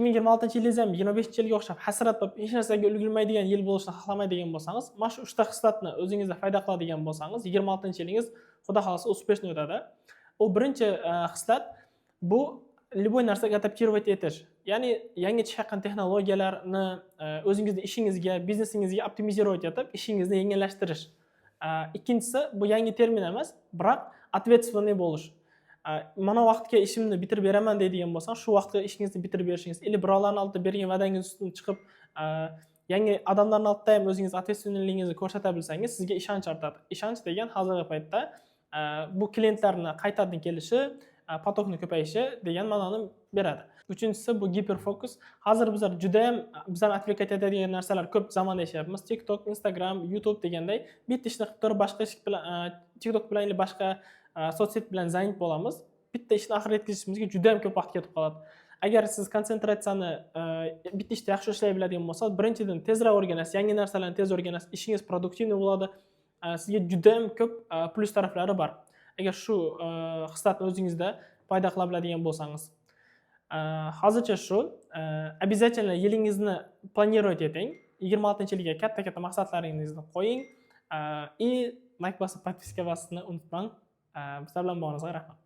2026-yilingiz ham 25-yilga o'xshab hasrat bo'lib, hech narsaga ulgurmaydigan yil bo'lishini xohlamaydigan bo'lsangiz, mana shu uchta xislatni o'zingizda paydo qiladigan bo'lsangiz, 26-yilingiz, xudo xohlasa, успешный o'tadi. U birinchi xislat bu любой narsaga адаптировать etish, ya'ni yangi chiqayotgan texnologiyalarni o'zingizni ishingizga, biznesingizga оптимизировать etib, ishingizni yengillashtirish. Ikkinchisi bu yangi termin emas, biroq ответственный bo'lish. Mana vaqtga ishimni bitirib beraman deydigan bo'lsang, shu vaqtga ishingizni bitirib berishingiz или birovlarni oldida bergan va'dangiz ustidan chiqib, yangi odamlarni oldida ham o'zingiz ответственный ligingizni ko'rsata bilsangiz, sizga ishonch ortadi. Ishonch degan hozirgi paytda bu klientlarni qaytadan kelishi, поток ni ko'payishi degan ma'noni beradi. Uchinchisi bu гиперфокус. Hozir bizlar judayam bizlarni отвлекать etadigan narsalar ko'p zamonda yashayapmiz. TikTok, Instagram, YouTube deganday, bitta ishni qilib turib, boshqa ish bilan, TikTok bilan или boshqa соцсеть bilan занят bo'lamiz. Bitta ishni oxiriga yetkazishimizga juda yam ko'p vaqt ketib qoladi. Agar siz konsentratsiyani, bitta ishda yaxshi ishlay biladigan bo'lsangiz, birinchidan, tezroq o'rganasiz, yangi narsalarni tez o'rganasiz, ishingiz продуктивный bo'ladi. Sizga judayam ko'p plyus taraflari bor, agar shu xislatni o'zingizda paydo qila biladigan bo'lsangiz. Hozircha shu. Обязательно yilingizni планировать eting, 26-yilga katta katta maqsadlaringizni qo'ying и layk bosib, подписка bosishni unutmang. Bizlar bilan bo'lganingizga rahmat.